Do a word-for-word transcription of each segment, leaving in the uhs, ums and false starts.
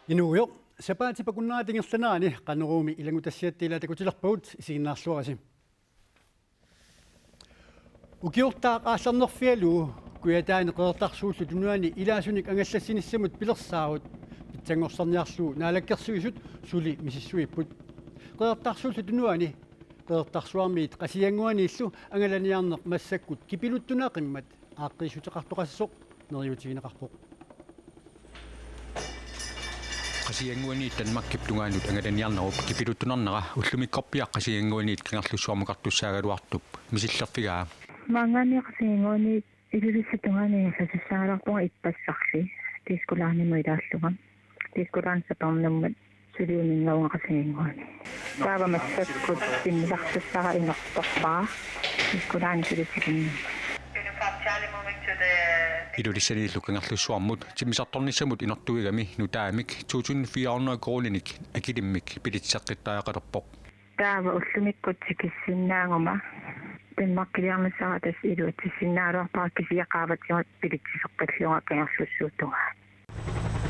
Inuugujoq, sapaatip akunnerata ingerlanerani Qanoruumi ilanngutassiatta ilaa takutilerpagut, isiginnaarluarisi. Ukiortaaq aallarnerfigalugu Kujataani Qeqertarsuullu Tunuani ilaasunik angallassinissamut pilersaarut pitsanngorsarniarlugu Naalakkersuisut suli misissuipput. Qeqertarsuullu Tunuani Qeqertarsuarmiit Qasigiannguaniillu angalaniarneq massakkut kipiluttunaqimmat aaqqiissuteqartoqassasoq neriuutigineqarpoq. Qasigiannguaniit Danmarkip tungaanut angalaniarnerup kipiluttunarnera ullumikkorpiaq Qasigiannguaniit Kangerlussuarmukartussaagaluartup misillerfigaa. Maanngaanniit Qasigiannguaniit Ilulissat tungaanut ingerlasussaagaluarpunga ippassarli, Disko Landimut ilaallunga. Disko Land sapernermut suliuninngavunga Qasigiannguani. Taava massakkut timmisartussara inortorpara Disko Land suli tikinnginnama. Ilulissaniillu Kangerlussuarmut timmisartornissamut inortuigami nutaamik to tusind fire hundrede koruuninik akilimmik billetseqqittariaqalerpoq. Taava ullumikkut tikissinnaaguma Danmarkiliarnissara tassa iluatsissinnaagaluarpara, kisianni qaavatigut billetsiseqqillunga Kangerlussuup tungaanut.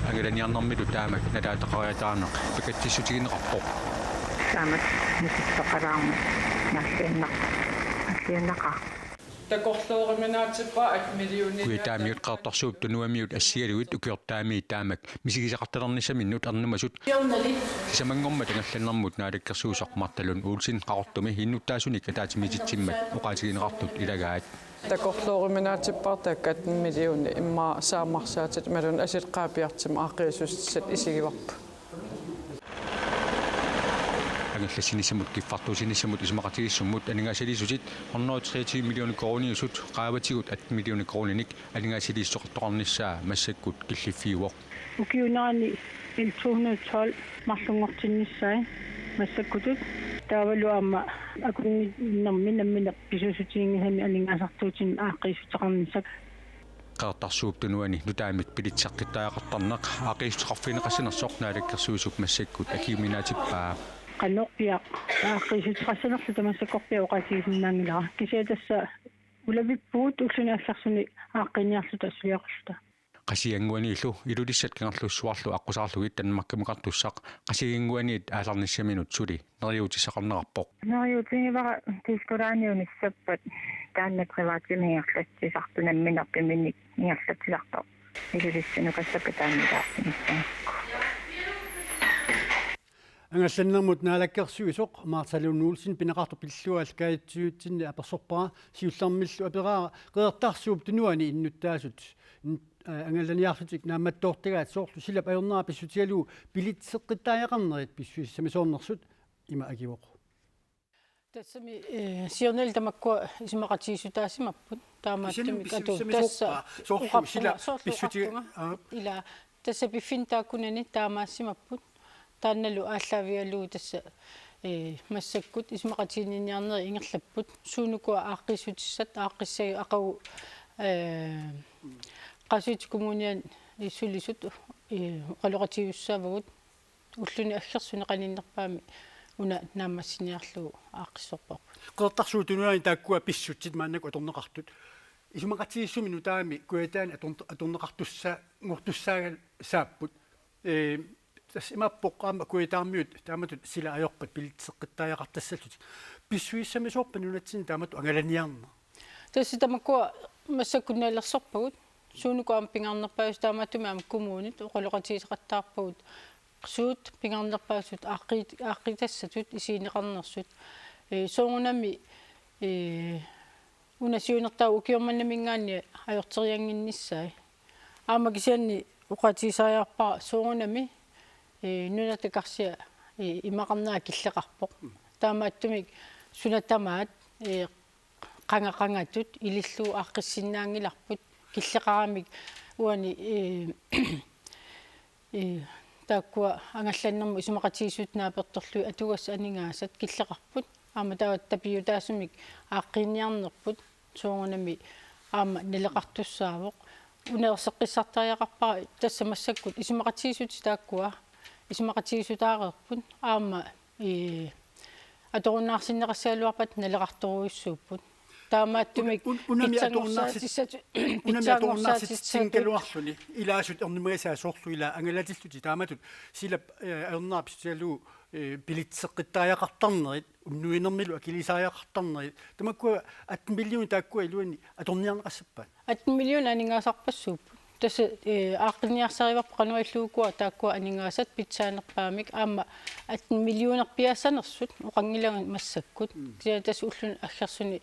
Angalaniarnermilu taamak nalaataqariataaneq pakatsissutigineqarpoq. Taamak misissoqalaarmat naalliunnar-, naalliunnaqaaq. Takorlooruminaatsippara atten millioner. Kujataamiut Qeqertarsuup Tunuamiut assigalugit ukiortaamiit taamak misigisaqartalernissaminnut ernumasut sisamanngormat angallannermut naalakkersuisoq Martha Lund Olsen Qaqortumi innuttaasunik ataatsimiititsimmat oqaatigineqartut ilagaat. Takorlooruminaatsippara taakku atten millioner immaqa saammarsaatit imaluunniit asit qaapiartimmut aaqqiissutissat isigivarput. Angallassinissamut kiffartuussinissamut isumaqatigiissummut aningaasaliissutit hundrede treogtyve millioner koruuniusut qaavatigut atten millioner koruuninik aningaasaliissuteqartoqarnissaa massakkut killiffiuvoq. Ukiunerani L to hundrede tolv marlunngortinnissai massakkutut. Taavalu aamma akunnermi nammineq pisuussutiginngisamik aningaasartuutinik aaqqiissuteqarnissaq. Qeqertarsuup Tunuani nutaamik billetseqqittariaqartarneq aaqqiissuteqarfigineqassanersoq naalakkersuisup massakkut akiuminaatippaa. Qanorpiaq aaqqiissuteqassanerluta massakkorpiaq oqaatigisinnaanngilara. Kisianni tassa ulavippugut ulluni allarsuni aaqqiiniarluta suliaqarluta. Qasigiannguaniillu Ilulissat Kangerlussuarlu aqqusaarlugit Danmarkimukartussaq Qasigiannguaniit aallarnissaminut suli neriuutissaqarnerarpoq. Neriuutigivara Disko Landiunissappat taanna privatimik ingerlatsisartoq, nammineq piminik ingerlatsisartoq. Ilulissanukassapput taanna taarsinissaanukku. Angallannermut naalakkersuisoq Martha Lund Olsen pineqartoq pillugu aallakaatitsinni apersorpara, siullermillu aperaara Qeqertarsuup Tunuani innuttaasut in-, aa, angalaniarlutik naammattoortagaat soorlu silap ajornera pissutigalugu billetseqqittariaqarnerit pissusissamisoornersut, ima akivoq. Tassami, eh, siornali tamakkua isumaqatigiissutaasimapput. Taamaattumik kisianni atu-, pissusissamisoorpara, tassa soorlu oqarpunga, sila soorlu pissuti-, oqarpunga. Aa. Ila tassa piffinni taakkunani taamaassimapput. Taannalu aallaavigalugu tassa, eh, massakkut isumaqatiginninniarnerit ingerlapput. Suunukua aaqqiissutissat aaqqissagu aqagu, eh, Qasuersup Kommuniani sulisut, eh, oqaloqatigiissaavagut. Ulluni aggersuni qaninnerpaami una naammassiniarlugu aaqqissorparput. Qeqertarsuup Tunuani taakkua pissutsit maannakkut atorneqartut isumaqatigiissummi nutaami Kujataani ator-, atorneqartussaanngortussaagal-, saapput. Ee, tassa imaappoq aamma Kujataarmiut taamatut sila ajorpat billetseqqittariaqartassallutik. Pissusissamisoorpa nunatsinni taamatut angalaniarneq? Tassa tamakkua massakkut nalilersorpagut. Suunuku aamma pingaarnerpaasut, taamaattumik aamma kommunit oqaloqatigisaqattaarpagut suut pingaarnerpaasut aaqqi-, aaqqitassatut isigineqarnersut. Ee, soorunami, ee, una siunertaavoq ukioq manna mingaanniit ajorteriannginnissaa. Aamma kisianni oqaatigisariaqarpara soorunami, ee, nunatta karsia, ee, imaqarnera killeqarpoq. Taamaattumik suna tamaat, ee, qanga qangatut ilillugu aaqqissinnaanngilarput killeqaramik uani, ee, ee, taakkua angallannermut isumaqatigiissutsit naapertorlugit atugassat aningaasat killeqarput. Aamma taava tapiutaasumik aaqqiiniarnerput soorunami aamma naleqartussaavoq. Una erseqqissartariaqarpara tassa massakkut isumaqatigiissutit taakkua isumaqatigiissutaareerput aamma, ee, atorunnaarsinneqassagaluarpata naleqartorujussuupput. Taamaattumik un-, unami pitsanngorsaatissat-, unami pitsanngorsaatissatut atorunnaarsitsinngilaarluni ilaasut ernumagisaat soorlu ila angalatillutik taamatut silap, eh, ajornera pissutigalugu, eh, billetseqqittariaqartarnerit, unnuinermilu akiliisariaqartarnerit, tamakkua atten millionit taakkua iluanni atorniarneqassappat? Atten millionit aningaasarpassuupput. Tassa, eh, aaqqinniarsarivarput qanoq ilillugukua taakkua aningaasat pitsaanerpaamik aamma atten millionerpiaassanersut oqanngilanga massakkut. Mm. Kisianni tassa ulluni aggersuni,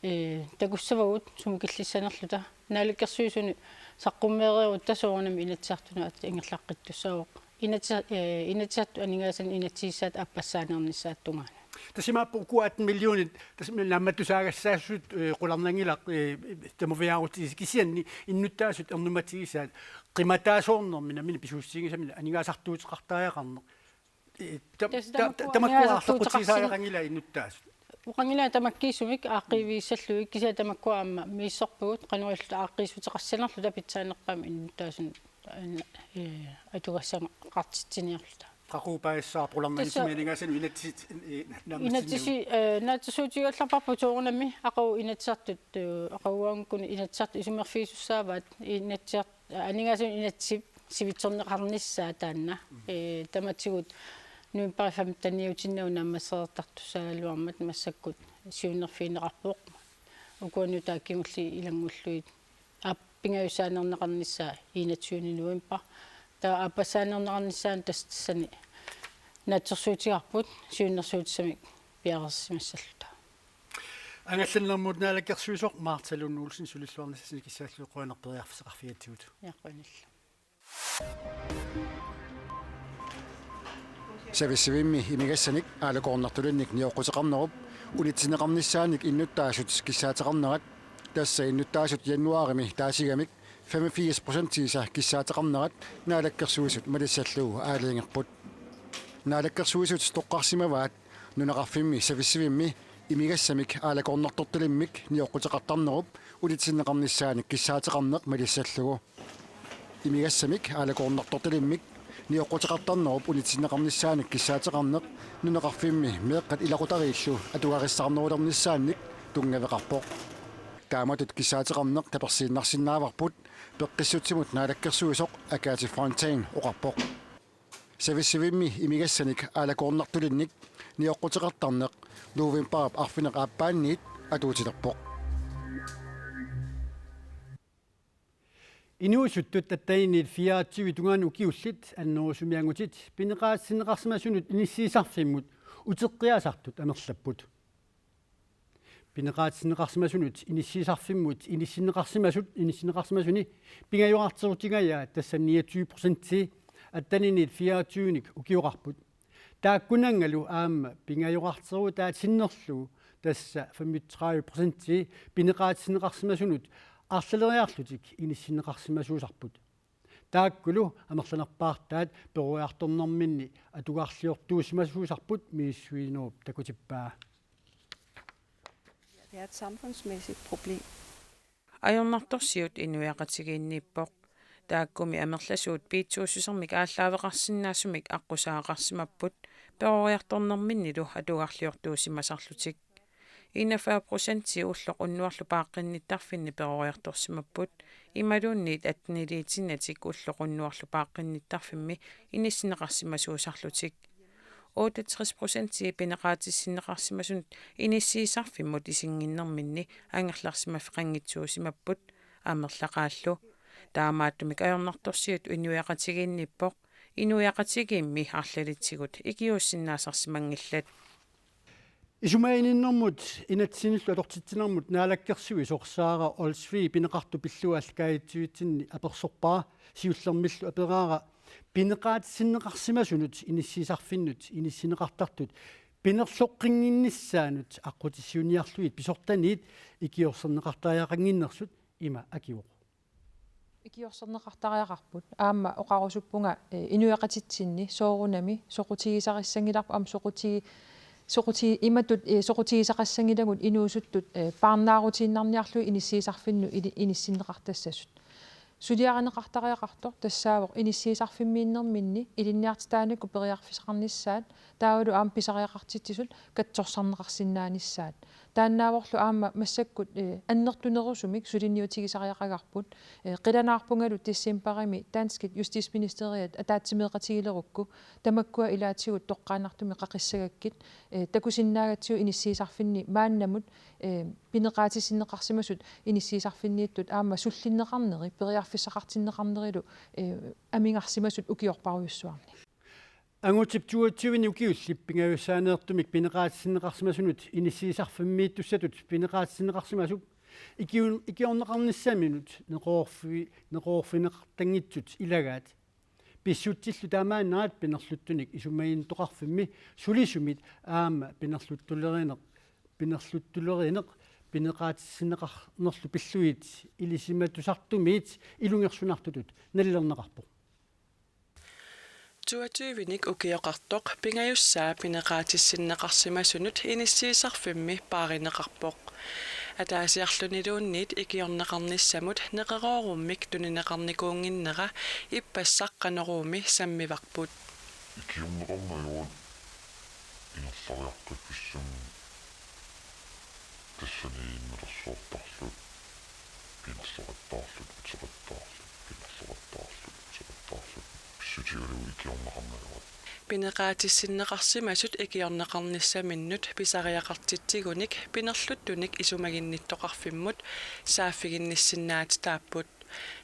eh, takussavagut sumut killissanerluta. Naalakkersuisuni saqqummeereerutta soorunami Inatsisartunut at-, ingerlaqqittussaavoq. Inatsi-, eh, Inatsisartut aningaasanik inatsisissaatit aappassaaneernissaata tungaanut. Tassa imaappoq uku atten millionit, tassa naammattussaagassaasut, eh, qularnanngilaq, eh, tamaviaarutisi kisianni innuttaasut ernumatigisaat qimataasoornermi nammineq pisuussutigisaminnik aningaasartuuteqartariaqarneq. Eh, tam-, Tassa ta-, ta-, tamakku tamakku aningaasartuuteqarsin-, arlaqutigisariaqanngilaq innuttaasut. Oqanngilanga tamakkiisumik aaqqiivigissallugit kisianni tamakkua aamma misissorpagut qanoq ililluta aaqqiissuteqassanerluta pitsaanerpaamik innuttaasunut, eh, atugassaqartitsiniarluta. Qaqugu paasissavarput qularnanngitsumik Tassa aningaasanut inatsit, eh, naammassinnaaneq? Inatsit, eh, naatsorsuutigigallarparput soorunami aqagu Inatsisartut, eh, aqaguaanngukkuni Inatsisartut isummerfigisussaavaat Inatsisart-, aningaasanut inatsisip sivitsorneqarnissaa taanna. Mm. Eh, tamatigut novembarip femteniutinnagu naammassereertartussaagaluarmat massakkut siunnerfigineqarpoq. Ukua nutaat kingulliit ilanngullugit aap-, pingajussaaneerneqarnissaa enogtyvende november. Taava aappassaaneerneqarnissaanut tassa tassani naatsorsuutigaarput siunnersuutissamik piareersimassalluta. Angallannermut naalakkersuisoq Martha Lund Olsen sulilluarnissasi kissaallugu qujanaq periarfissaqarfigatsigut. Ja, qujanaq. Savissivimmi imigassanik aalakoornartulinnik nioqquteqarnerup unitsinneqarnissaanik innuttaasut kissaateqarnerat, tassa innuttaasut januaarimi taasigamik femogfirs procentiisa kissaateqarnerat Naalakkersuisut malissallugu aalajangerput. Naalakkersuisut toqqarsimavaat nunaqarfimmi savissivimmi imigassamik aalakoornartortalimmik nioqquteqartarnerup unitsinneqarnissaanik kissaateqarneq malissallugu. Imigassamik aalakoornartortalimmik nioqquteqartarnerup unitsinneqarnissaanik kissaateqarneq nunaqarfimmi meeqqat ilaqutariillu atugarissaarnerulernissaannik tunngaveqarpoq. Taamatut kissaateqarneq tapersiinnarsinnaavarput peqqissutsimut naalakkersuisoq Agathe Fontain oqarpoq. Savissivimmi imigassanik aalakoornartulinnik nioqquteqartarneq novembarip arfineq-aappaanniit atuutilerpoq. Inuusuttut attainit fireogtyve tungaanut ukiullit annerusumianngutit pineqaatissinneqarsimasunut inissiisarfimmut uteqqiaasartut amerlapput. Pineqaatissinneqarsimasunut inissiisarfimmut inissinneqarsimasut, inissinneqarsimasuni pingajorarterutingajaat tassa niogtyve procenti attainit fireogtyvenik ukioqarput. Taakkunanngalu aamma pingajorarterutaatinnerlugu tassa femogtredive procenti pineqaatissinneqarsimasunut arlaleriarlutik inissinneqarsimasuusarput. Taakkulu amerlanerpaartaat peroriartornerminni atugarliortuusimasuusarput misissuinerup takutippaa. Det er et samfundsmæssigt problem. Ajornartorsiut inuiaqatigiinniippoq. Taakkumi amerlasuut piitsuussusermik aallaaveqarsinnaasumik aqqusaaqqaarsimapput peroriartornerminnilu atugarliortuusimasarlutik. Enogfyrre procenti ulloq unnuarlu paaqqinnittarfinni peroriartorsimapput, imaluunniit atteniliitinnatik ulloq unnuarlu paaqqinnittarfimmi inissinneqarsimasuusarlutik. Otteogtres procenti pineqaatissinneqarsimasunut inissiisarfimmut isinnginnerminni angerlarsimaffeqanngitsuusimapput amerlaqaallu. Taamaattumik ajornartorsiut inuiaqatigiinniippoq, inuiaqatigiimmi arlalitsigut ikiuussinnaasarsimanngillat. Isumaginninnermut inatsisinillu atortitsinermut naalakkersuisoq Sara Olsvig pineqartut pillugu aallakaatitsivitsinni apersorpara, siullermillu aperaara pineqaatissinneqarsimasunut inissiisarfinnut inissinneqartartut pinerloqqinnginnissaannut aqqutissiuunniarlugit pisortaniit ikiorserneqartariaqannginnersut. Ima akivoq: Ikiorserneqartariaqarput. Aamma oqarusuppunga, eh, inuiaqatitsinni soorunami soqutigisarissanngilarput aamma soquti-, soquti-, imatut, eh, soqutigisaqassanngilagut inuusuttut, eh, parnaarutiinnarniarlugit inissiisarfinnut ini-, inissinneqartassasut. Suliarineqartariaqartoq tassaavoq inissiisarfimmiinnerminni ilinniartitaanikkut periarfissaqarnissaat Taavalu aamma pisariaqartitsisut katsorsarneqarsinnaanissaat. Taannaavorlu aamma massakkut, eh, annertunerusumik suliniutigisariaqagarput, eh, qilanaarpungalu decembarimi danskit justitsministeriat ataatsimeeqatigilerukku, tamakkua ilaatigut toqqaannartumik qaqissagakkit, eh, takusinnaagatsigu inissiisarfinni maannamut, eh, pineqaatissinneqarsimasut inissiisarfinniittut aamma sullinneqarneri, periarfissaqartinneqarnerilu, eh, amigarsimasut ukiorparujussuarni. Angutip toogtyvenik ukiullip pingajussaaneertumik pineqaatissinneqarsimasunut inissiisarfimmiittussatut pineqaatissinneqarsimasup ikiun-, ikiorneqarnissaminut neqeroorfi-, neqeroorfigineqartanngitsut ilagaat. Pissutsillu taamaannerat pinerluttunik isumaginnittoqarfimmi sulisumit aamma pinerluttulerineq, pinerluttulerineq pineqaatissinneqarnerlu pillugit ilisimatusartumiit ilungersunartutut nalilerneqarpoq. Toogtyvenik ukioqartoq pingajussaa pineqaatissinneqarsimasunut inissiisarfimmi paarineqarpoq. Ataasiarluniluunniit ikiorneqarnissamut neqeroorummik tunineqarnikuunnginnera ippassaq Qanoruumi sammivarput. Ikiorneqarneq ajoraat ingerlariaqqissammi tassani innersuartarlutik, pinerleqattaarlutik, uteqattaarlutik, pinerleqattaarlutik, uteqattaarlutik, pissutigalugu ikiorneqarneq ajoraat. Pineqaatissinneqarsimasut ikiorneqarnissaminnut pisariaqartitsigunik pinerluttunik isumaginnittoqarfimmut saaffiginnissinnaatitaapput.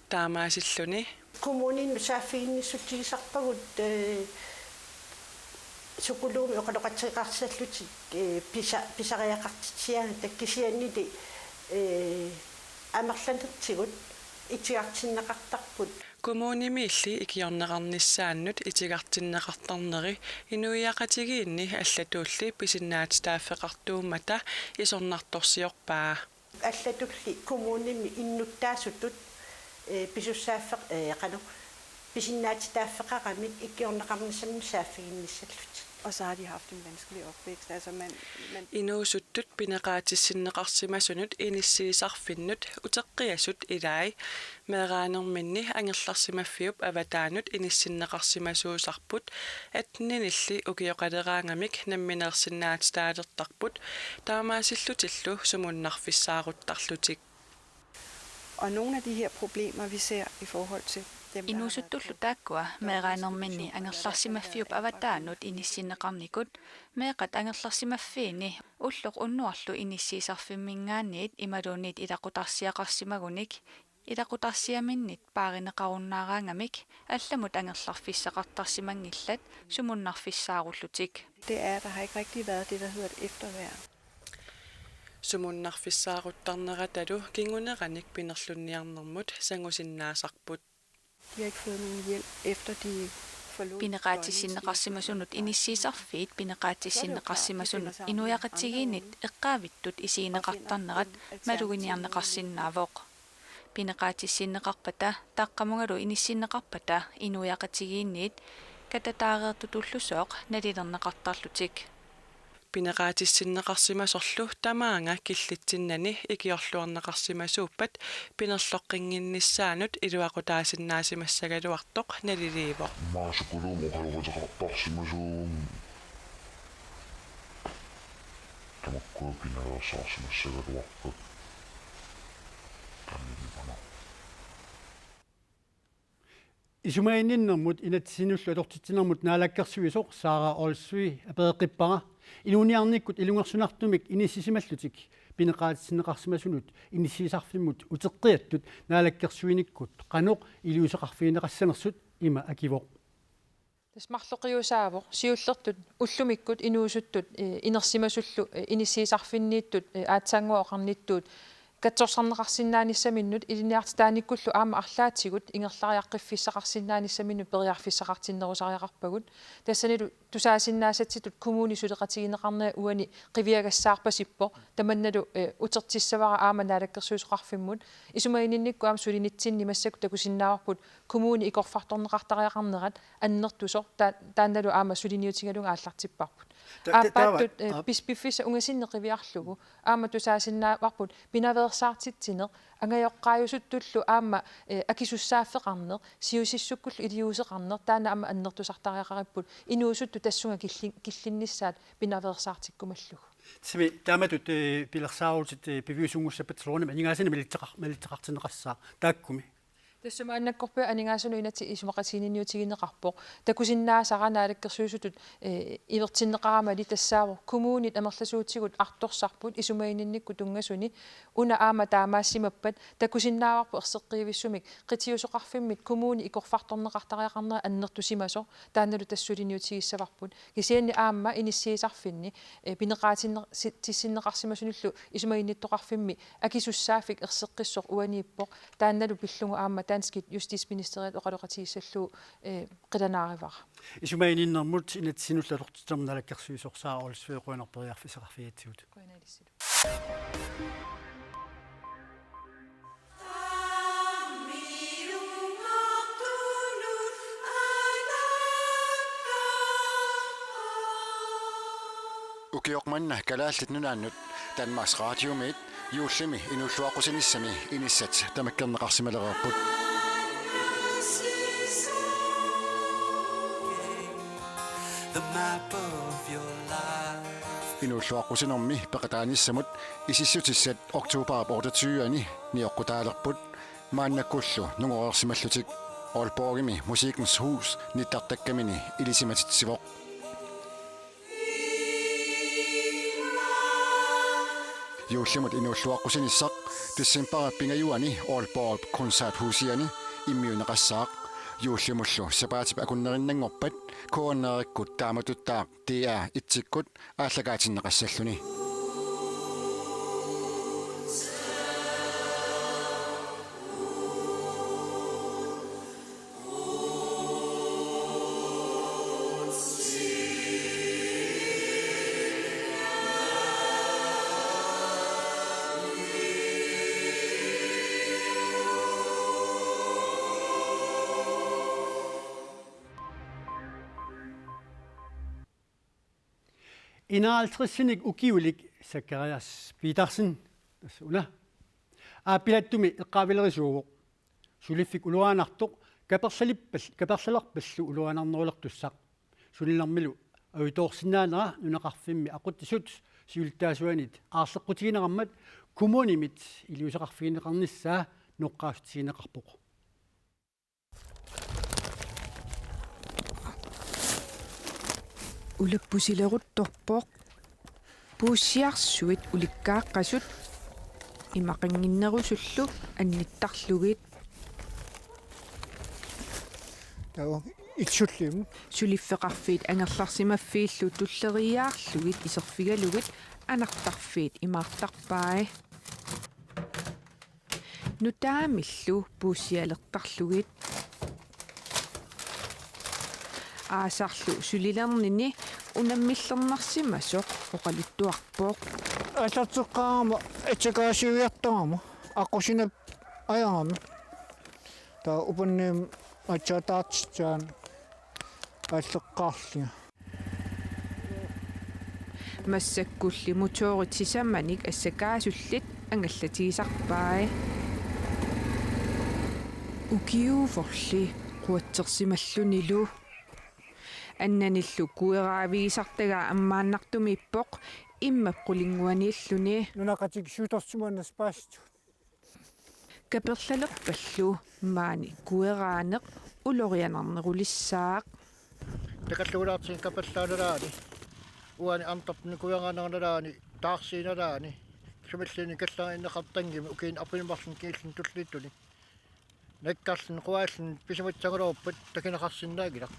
Taamaasilluni. Kommuninut saaffiginnissutsigisarpagut, eh, sukuluumi oqaloqatigeqarsallutik, eh, pisa-, pisariaqartitsigaangatta kisiannili, eh, amerlanertigut itigartinneqartarput. Kommunimiilli ikiorneqarnissaannut itigartinneqartarneri inuiaqatigiinni allatuulli pisinnaatitaaffeqartuummata isornartorsiorpaa. Allatulli kommunimi innuttaasutut, eh, pisussaaffe-, eh, qanoq, pisinnaatitaaffeqaramik ikiorneqarnissamut saaffiginnissallutik. Og så har de haft en vanskelig opvækst. Altså, man, man Inuusuttut pineqaatissinneqarsimasunut inissiisarfinnut uteqqiasut ilai. Meeraanerminni angerlarsimaffiup avataanut inissinneqarsimasuusarput, atteninilli ukioqaleraangamik nammineersinnaatitaalertarput, taamaasillutillu sumunnarfissaaruttarlutik. Og nogle af de her problemer, vi ser i forhold til dem, der har været Inuusuttullu på taakkua meeraanerminni angerlarsimaffiup avataanut inissinneqarnikut, meeqqat angerlarsimaffiini ulloq unnuarlu inissiisarfimminngaanniit imaluunniit ilaqutarsiaqarsimagunik, ilaqutarsiaminnit paarineqarunnaaraangamik allamut angerlarfissaqartarsimanngillat sumunnarfissaarullutik. Det er, der har ikke rigtig været det, der hedder et efterværn. Sumunnarfissaaruttarneratalu kinguneranik pinerlunniarnermut sangusinnaasarput. De har ikke fået nogen hjælp, efter de forlod Pineqaatissinneqarsimasunut inissiisarfiit pineqaatissinneqarsimasunut inuiaqatigiinnit eqqaavittut isigineqartarnerat maluginiarneqarsinnaavoq. Pineqaatissinneqarpata taqqamungalu inissinneqarpata inuiaqatigiinniit katataareertutullusooq nalilerneqartarlutik. Pineqaatissinneqarsimasorlu tamaanga killitsinnani ikiorluarneqarsimasuuppat pinerloqqinnginnissaanut iluaqutaasinnaasimassagaluartoq naliliivoq. Maasukuluum oqaloqateqartarsimasuugami tamakkua pinaveersaarsimassagaluarpakka. Taanna naliliivoq. Isumaginninnermut inatsisinullu atortitsinermut naalakkersuisoq Sara Olsvig apereqqippara inuuniarnikkut ilungersunartumik inissisimallutik pineqaatissinneqarsimasunut inissiisarfimmut uteqqiattut naalakkersuinikkut qanoq iliuuseqarfigineqassanersut, ima akivoq. Tassa marloqiusaavoq siullertut ullumikkut inuusuttut, eh, inersimasullu, eh, inissiisarfinniittut, eh, aatsaannguaq oqarnittut katsorsarneqarsinnaanissaminnut ilinniartitaanikkullu aamma arlaatigut ingerlariaqqiffissaqarsinnaanissaminnut periarfissaqartinnerusariaqarpagut. Tassanilu tusaasinnaasatsinni kommunip suleqatigineqarnera uani qiviagassaarpasippoq. Tamannalu, eh, utertissavara aamma naalakkersuisoqarfimmut. Isumaginninnikkut aamma sulinitsinni massakkut takusinnaavarput kommuni ikorfartorneqartariaqarnerat annertusoq, ta-, taannalu aamma suliniutigalugit aallartipparput. Ta- ta- Aappaattut, taava- eh, aap- pis-, piffissaq ungasinneq qiviarlugu aamma tusaasinnaavarput pinaveersaartitsineq, angajoqqaajusuttullu aamma, eh, akisussaaffeqarneq, siusissukkullu iliuuseqarneq, taanna aamma annertusartariaqaripput inuusuttut tassunga killi-, killinnissaat pinaveersaartikkumallugu. Simi, taamatut, eh, pilersaarutit, eh, piviusunngussappat soorunami aningaasanik malitseqar-, malitseqartinneqassaaq taakkumi. Tassa maannakkorpiaq aningaasanut inatsit isumaqatiginninniutigineqarpoq. Takusinnaasara Naalakkersuisutut, eh, ivertinneqaramali tassaavoq kommunit amerlasuutigut artorsarput isumaginninnikkut tunngasuni. Una aamma taamaasimappat takusinnaavarput erseqqivissumik qitiusoqarfimmit kommuni ikorfartorneqartariaqarnera annertusimasoq, taannalu tassa suliniutigissavarput. Kisianni aamma inissiisarfinni, eh, pineqaatinne-, si-, tissinneqarsimasunillu isumaginnittoqarfimmi akisussaaffik erseqqissoq uaniippoq, taannalu pillugu aamma danskit justitsministeriat oqaloqatigissallugu, eh, qilanaarivara. Isumaginninnermut inatsisinullu atortitermut naalakkersuisoq Sara Olsvig, qujanaq periarfissaqarfigigatsigut. Qujanaq ilissilu. Ukioq manna Kalaallit Nunaannut Danmarks Radiomiit juullimi inuulluaqqusinissami inissat tamakkerneqarsimalereerput. The map of your life. Inuulluaqqusinermi peqataanissamut isissutissat oktobarip otteogtyve-ani nioqqutaalerput, maannakkullu nungoreersimallutik Aalborgimi Musikkens Hus nittartakkamini ilisimatitsivoq. Juullimut inuulluaqqusinissaq decembarip pingajuani Aalborgip Koncerthusiani immiunneqassaaq. Juullimullu sapaatip akunnerinnanngorpat K N R-ikkut taamatuttaaq D R et-ikkut aallakaatinneqassalluni. Enoghalvtredsinik ukiulik Zacharias Petersen, tassa una, Aappilattumi eqqaavilerisuuvoq. Suliffik ulorianartoq kaperlalippal-, kaperlalerpallu ulorianarnerulertussaq. Sulinermilu ajutoorsinnaanera nunaqarfimmi aqutsisut siulittaasuanit aarleqqutigineqarmat kommunimit iliuuseqarfigineqarnissaa noqqaassutigineqarpoq. Ulappusileruttorpoq. Puussiarsuit ulikkaaqqasut imaqannginnerusullu annittarlugit. Taava ilsulliimut. Suliffeqarfiit angerlarsimaffiillu tulleriiaarlugit iserfigalugit anartarfiit imaartarpai. Nutaamillu puussialertarlugit. Aasarlu sulilernini unammillernarsimasoq oqaluttuarpoq. Aallarteqqaarama atsakaasiuiartarama aqqusinap ajarami. Taava upanniim aatsaat taartitsaan aalleqqaarlunga. Massakkulli motorit sisamanik assakaasullit angallatigisarpai. Ukiuvorli quatsersimallunilu. Annanillu kueraavigisartagaa ammaannartumiippoq immap qulinnguaniilluni. Nunaqatikka siutorsimaannassapput. Kaperlalerpallu maani kueraaneq ulorianarnerulissaaq. Takallugulaartigu kaperlaanerani, uani anartarfimmi kueraanerani, taarsiinerani, sumilluunniit kallariinneqartanngimmat ukiuni arfineq-marlunni kingullerni tulliuttuni. Nakkarluni quaalluni pisimassagaluarpat takineqarsinnaanngilaq.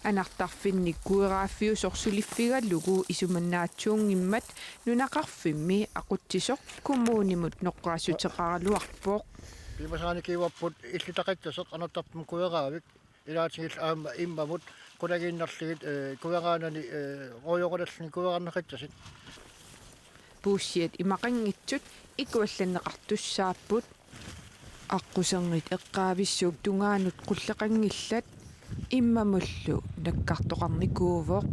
Anartarfinni kueraaffiusoq suliffigalugu isumannaatsuunngimmat nunaqarfimmi aqutsisoq kommunimut noqqaassuteqaraluarpoq. Piumasaqarnikiuarput illutaqassasoq anartarfimmi kueraavik. Ilaatigut aamma immamut qulagiinnarlugit, eh, kueraanani, eh, ruujorallarluni kueraarneqassasut. Puussiat imaqanngitsut ikuallanneqartussaapput. Aqquserngit eqqaavissuup tungaanut qulleqanngillat, immamullu nakkartoqarnikuuvoq.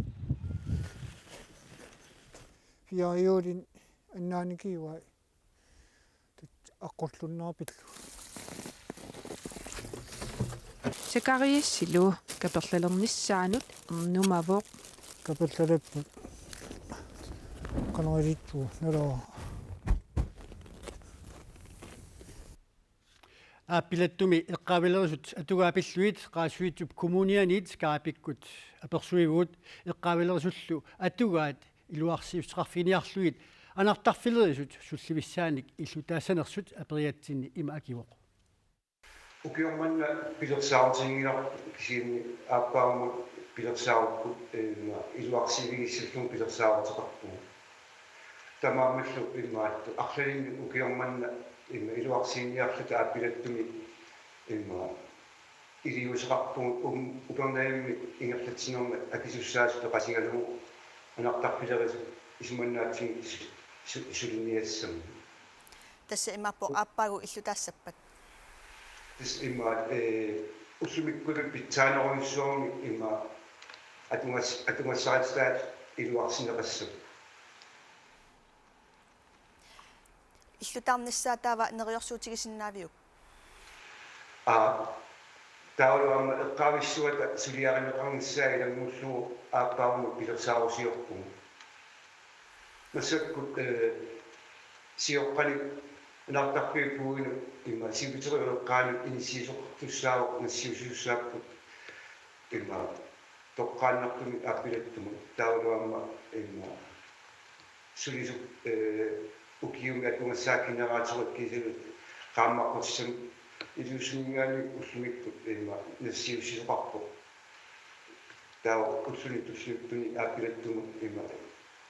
Fire juulin annaanikiuai. Tut aqqulluinnarpillu. Sakariassilu kaperlalernissaanut ernumavoq. Kaperlalepput. Qanoq iliorlugu nalaa. Aappilattumi eqqaavilerisut atugaat pillugit Qaasuitsup Kommunianiit Kaapikkut apersuivugut. Eqqaavilerisullu atugaat iluarsiissuteqarfiginiarlugit anartarfilerisut sullivissaanik illutaassanersut aperiatsinni ima akivoq. Ukioq manna pilersaarutiginngilarput kisianni aappaagummut pilersaarukkut, eh, iluarsiivigissallugu pilersaaruteqarpugut. Taamaammallu immaqa arlalinnik ukioq manna immaqa iluarsiinniarluta aappilattumi immaqa iliuuseqarpugut um-, Upernavimmi ingerlatsinermi akisussaasut peqatigalugu anartarfilerisut isumannaatsigit su-, su-, suliniassammata. Tassa imaappoq aappaagu illutaassappat? Tassa immaqa, eh, ullumikkullu pitsaanerujussuarmik immaqa atugas-, atugassarititaat iluarsineqassapput. Illutaarnissaa taava neriorsuutigisinnaaviuk? Aap. Taavalu aamma eqqaavissuata suliarineqarnissaa ilanngullugu aappaagummut pilersaarusiorpugut. Massakkut, eh, sioqqanik anartarfiit puigunut immaqa siuliteriup eqqaanut inissiisoqartussaavoq nassiussisussaapput immaqa toqqaannartumik aappilattumut taavalu aamma immaqa sulisut, eh, ukiumi atugassaat generaatorit kiisalu qaammaqqutissat iliuusininngaanniit ullumikkut immaqa nassiussisoqarpoq. Taava ulluni tulliuttuni aappilattumut immaqa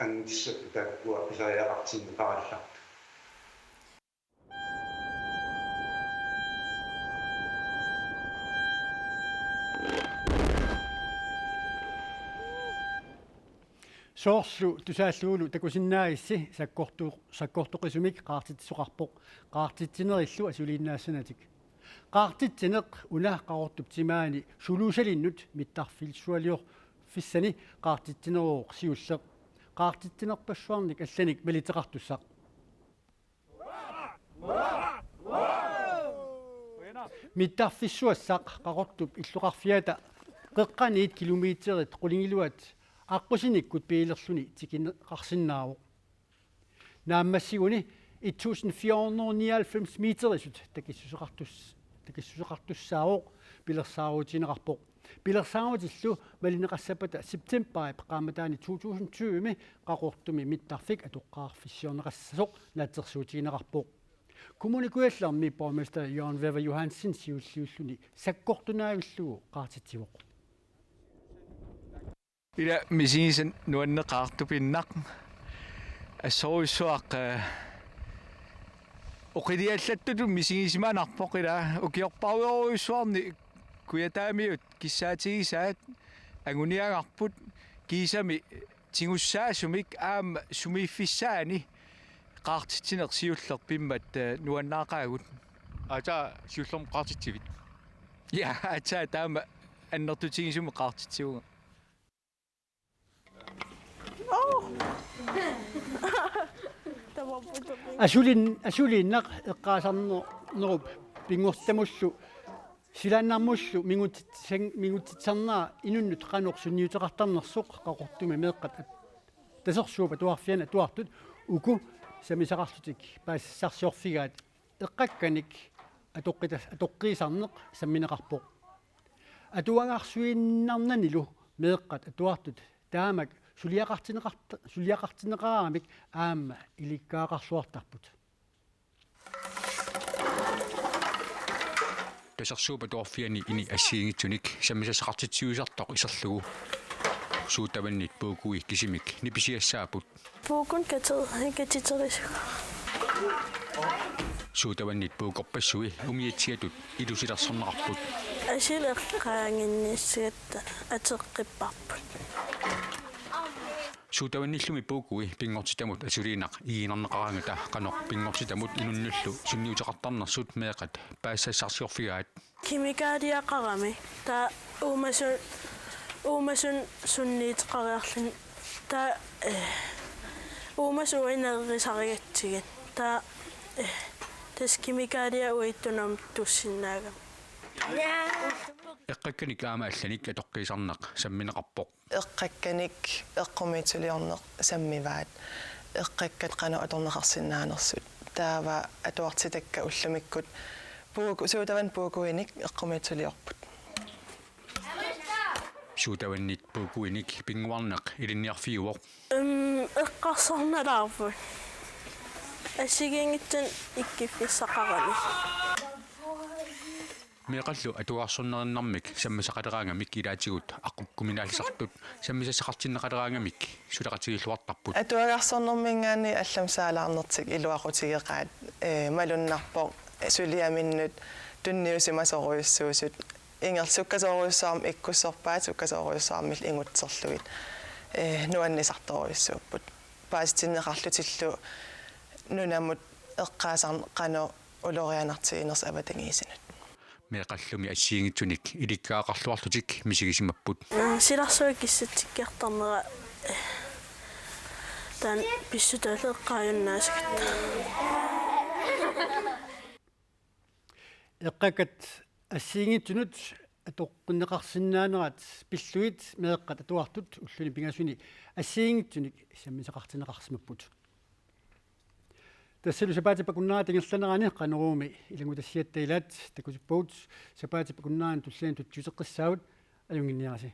angutissapput taakkua pisariaqartinneqarallartut. Soorlu tusaallugulu takusinnaagissi sakkortu-, sakkortoqisumik qaartitsisoqarpoq qaartitsinerillu asuliinnaassanatik. Qaartitsineq una Qaqortup timaani suluusalinnut mittarfissualiorfissani qaartitsinerooq siulleq. Qaartitsinerpassuarnik allanik maliteqartussaq. Mittarfissuassaq Qaqortup illoqarfiata qeqqaniit kilometerit qulingiluat aqqusinikkut biilerluni tikineqarsinnaavoq. Naammassiguni et tusind fire hundrede nioghalvfems meterisut takissuseqartus-, takissuseqartussaavoq pilersaarutigineqarpoq. Pilersaarutillu malineqassappata septemberip qaammataani to tusind tyve-mi Qaqortumi mittarfik atoqqaarfissiorneqassasoq naatsorsuutigineqarpoq. Kommune Kujallermi borgmester Jørgen Wæver Johansen siulliulluni sakkortunaavillugu qaartitsivoq. Ila misigisat nuanneqaaq tupinnaq. Assorujussuaq, eh, oqiliallattutut misigisimanarpoq ila ukiorpassuarujussuarni kujataamiut kissaatigisaat anguniagarput kiisami tigussaasumik aamma sumiiffissaani qaartitsineq siulleq pimmat, eh, nuannaaqaagut. Aatsaat siullermik qaartitsivit? Ja, aatsaat taama annertutigisumik qaartitsivunga. Asulin-, asuliinnaq eqqaasarnerup pinngortitamullu silaannarmullu mingutsitsan-, mingutsitsisarnera inunnut qanoq sunniuteqartarnersoq Qaqortumi meeqqat at-, Tasersuup Atuarfiani atuartut uku sammisaqarlutik paasissarsiorfigaat eqqakkanik atoqqita-, atoqqiisarneq sammineqarpoq. Atuagarsuinnarnanilu meeqqat atuartut taamak suliaqartinneqart-, suliaqartinneqaramik aamma ilikkagaqarluartarput. Tasersuup Atuarfiani ini assigiinngitsunik sammisassaqartitsiuisartoq iserlugu suut avannit puukui kisimik nipisiassaapput. Puukun kati-, katiterisuga. Suut avannit puukorpassui umiatsiatut ilusilersorneqarput. Asileqqaanginnissatta ateqqipparput. Suutavannillumi puukui pinngortitamut asuliinnaq igiinnarneqaraangata qanoq pinngortitamut inunnullu sunniuteqartarnersut meeqqat paasisassaarsiorfigaat. Kemikaliaqarami taava uumasu-, uumasut sunniuteqariarluni taava, eh, uumasut uagut nererisarigatsigit taava, eh, tassa kemikaliat uattut aamma tussinnaagami. Eqqakkanik aamma allanik atoqqiisarneq sammineqarpoq. Eqqakkanik eqqumiitsuliorneq sammivaat. Eqqakkat qanoq atorneqarsinnaanersut. Taava atuartitakka ullumikkut puuku-, suutavannit puukuinik eqqumiitsuliorput. Suutavannit puukuinik pinnguarneq ilinniarfiuvoq. Em, eqqarsarnalaarput. Assigiinngitsunik ikkuffissaqarami. Meeqqallu atuarsornerinnarmik sammisaqaleraangamik ilaatigut aqqukkuminaalisartut sammisassaqartinneqaleraangamik suleqatigiilluartarput. Atuagarsornerminngaanniit allamik saalaarnertik iluaqutigeqaat, eh, malunnarpoq suliaminnut tunniusimasorujussuusut, ingerlakkasorujussuarmik ikkussorpaat, sukkasoorujussuarmillu ingutserlugit, eh, nuannisartorujussuupput. Paasitinneqarlutillu nunamut eqqaasarneq qanoq ulorianartiginersoq avatangiisinut. Meeqqallumi assigiinngitsunik ilikkagaqarluarlutik misigisimapput. Silarsuaq kissatsikkiartarnera, eh, taanna pissutaallu eqqaajunnaassagatta. Eqqakkat assigiinngitsunut atoqqinneqarsinnaanerat pillugit meeqqat atuartut ulluni pingasuni assigiinngitsunik sammisaqartinneqarsimapput. Tassalu sapaatip akunnerata ingerlanerani Qanoruumi ilanngutassiatta ilaat takutippagut, sapaatip akunnerani tulliani tutsiuteqqissaagut, ajunnginniarisi.